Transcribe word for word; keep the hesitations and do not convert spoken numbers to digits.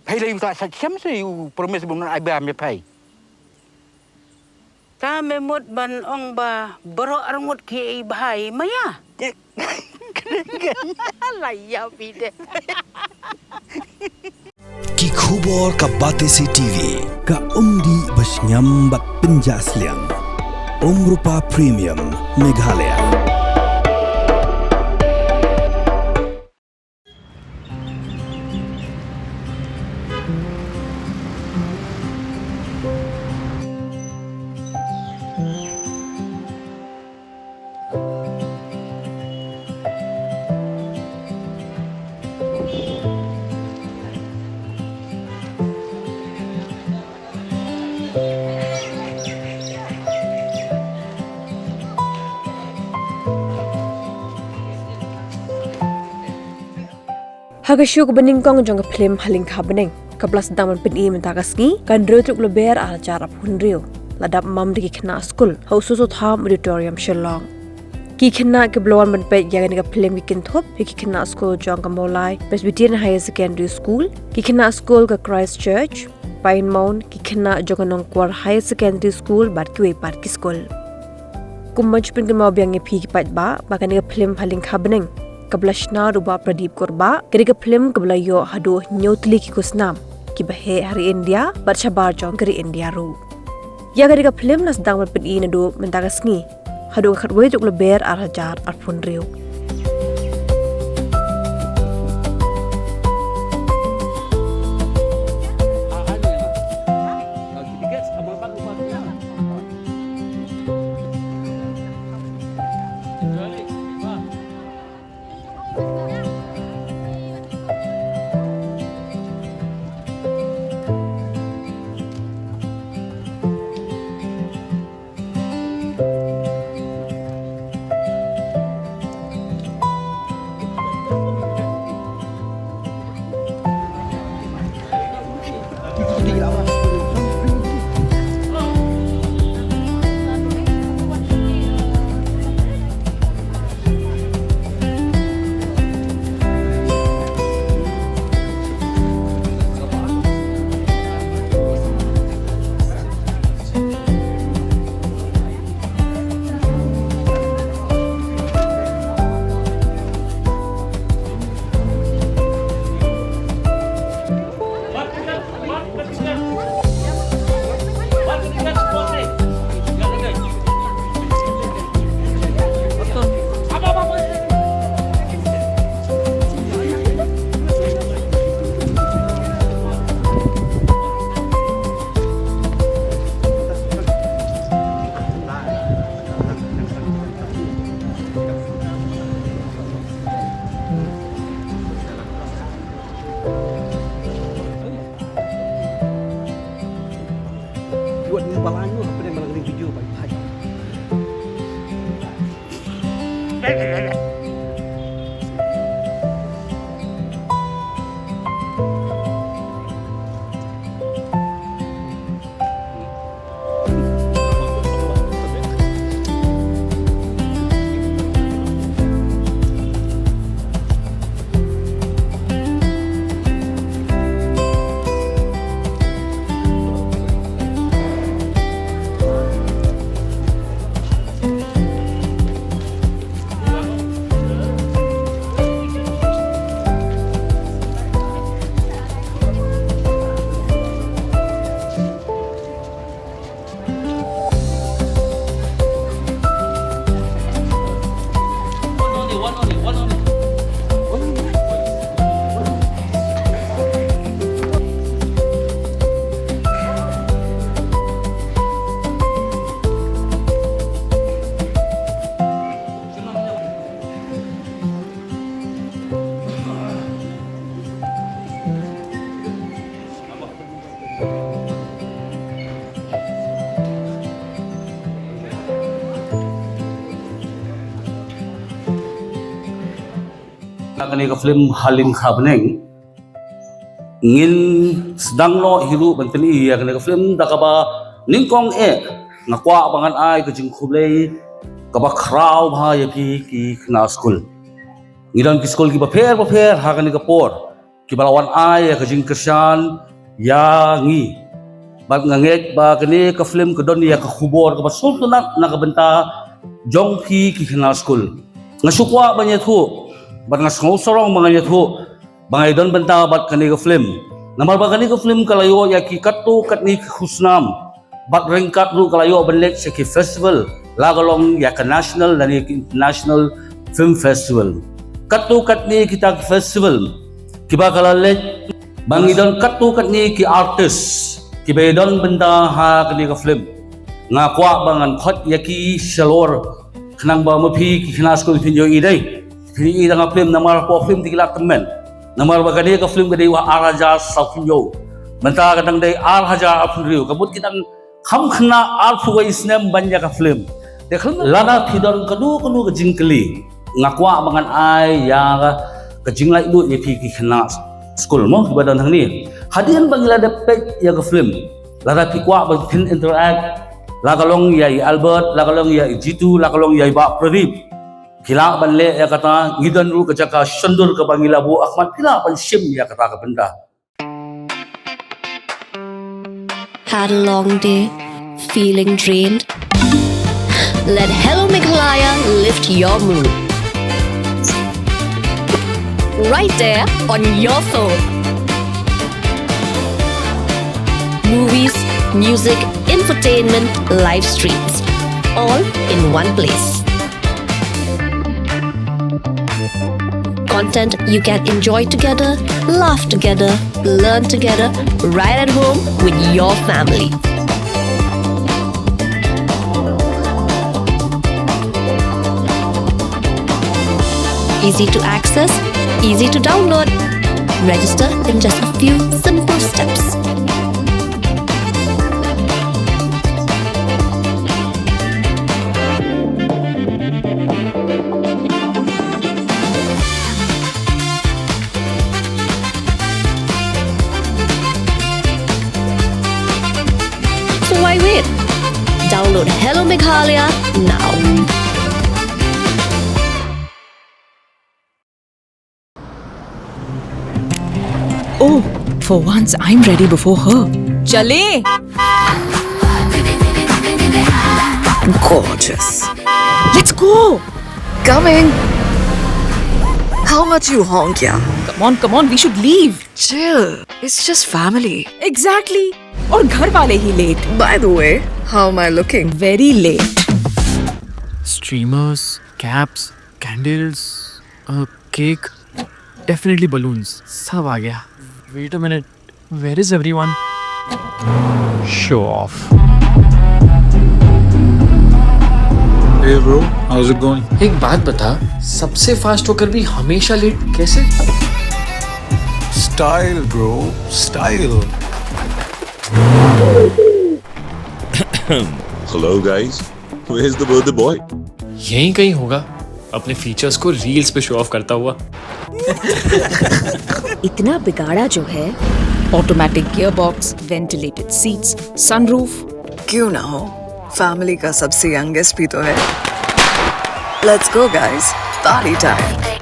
Phai lei u ta sa siam se u promise bun ai ba me phai. Ta me mut ban ong ba baroh arngut ki ei bhai maya. La ïa phi de. Ki khubor ka Batesi T V, ka umdih ba shngiam bad pynjah sliang. Umrupa Premium Meghalaya. Ha ka show kaba nyngkong jong ka phlim Ha Lyngkha Bneng, kaba la sdang ban pyni mynta ka sngi, ka hynriew tarik Lber ar hajar arphew hynriew, la dap mam da ki khynnah skul ha u Soso Tham Auditorium, Shillong. Ki khynnah kiba la wan ban peit ïa kane ka phlim ki kynthup ïa ki khynnah skul jong ka Mawlai Presbyterian Higher Secondary School, ki khynnah skul ka Christ Church, Pine Mount, ki khynnah jong ka Nongkwar Higher Secondary School bad kiwei pat ki skul. Kumba ju pynkynmaw biang ïa phi ki paidbah ba kane ka phlim Ha Lyngkha Bneng, kaba la shna da u Bah Pradip Kurbah, kane ka phlim kaba la ïoh haduh hynñiew tylli ki khusnam kiba heh ha ri India bad shabar jong ka ri India ruh. Ïa kane ka phlim la sdang ban pyni naduh mynta ka sngi haduh ka khatwei tarik Lber ar hajar arphew hynriew. Na kane ka film Ha Lyngkha Bneng, ngin sdang noh hi ruh ban pyni ïa kane ka film da kaba nyngkong eh nga kwah ba ngan ai ka jingkhublei kaba khraw bha ïa phi ki khynnah skul. Ngi don ki skul kiba pher ba pher ha kane ka por. kiba la wan ai ïa ka jingkyrshan ïa ngi. Bad nga ngeit ba kane ka film ka don ïa ka khubor kaba sngewtynnat na ka bynta jong phi ki khynnah skul. Nga shu kwah ban ïathuh bad nga sngewsarong ba ngan ïathuh ba ngi don bynta bad kane ka film. Namar ba kane ka film ka la ïoh ïa ki katto katne ki khusnam bad ryngkat ruh ka la ïoh ban leit sha ki festival, la ka long ïa ka national lane ki international film festival. Katto katne kita ki festival kiba ka la leit, ba ngi don katto katne ki artist kiba don bynta ha kane ka film. Nga kwah ba ngan khot ïa ki shalor khnang ba ma phi ki khynnah skul phin ïohi dei. Phin ïohi da ka film namar hapoh film te ki la tymmen. Namar ba kane ka film ka dei ha ar hajar sawphew hynñiew. Mynta ka dang dei ar hajar arphew hynriew. Ka mut ki dang kham khynnah arphew wei snem ban ïa ka film. Te khlem lada phi don kano kano ka jingkylli, nga kwah ba ngan ai ïa ka jinglaitluid ïa phi ki khynnah skul mo kiba don hangne. Hadien ba ngi la dep peit ïa ka film, lada phi kwah ba phin interact, la ka long ïa i Albert, la ka long ïa i Jitu, la ka long ïa i Bah Pradip, phi lah ban leh ïa kata. Ngi don ruh ka jaka shondur kaba ngi la buh ha khmat, phi lah ban shim ïa kata ka bynta. Had a long day? Feeling drained? Let Hello Meghalaya lift your mood. Right there on your phone. Movies, music, infotainment, live streams, all in one place. Content you can enjoy together, laugh together, learn together, right at home with your family. Easy to access, easy to download. Register in just a few simple steps. So why wait? Download Hello Meghalaya now. Oh, for once I'm ready before her. चलें? Gorgeous. Let's go. Coming. How much you honk, yeah? Come on, come on, we should leave. Chill. It's just family. Exactly. और घर वाले ही late. By the way, how am I looking? Very late. Streamers, caps, candles, a cake, definitely balloons. सब आ गया. Wait a minute. Where is everyone? Show off. Hey bro, how's it going? एक बात बता, सबसे फास्ट होकर भी हमेशा लेट कैसे? Style bro, style. Hello guys, where's the birthday boy? यहीं कहीं होगा, अपने फीचर्स को रील्स पे शो ऑफ करता हुआ. इतना बिगाड़ा जो है. Automatic gearbox, ventilated seats, sunroof. क्यों ना हो, फैमिली का सबसे यंगेस्ट भी तो है. Let's go guys, party time.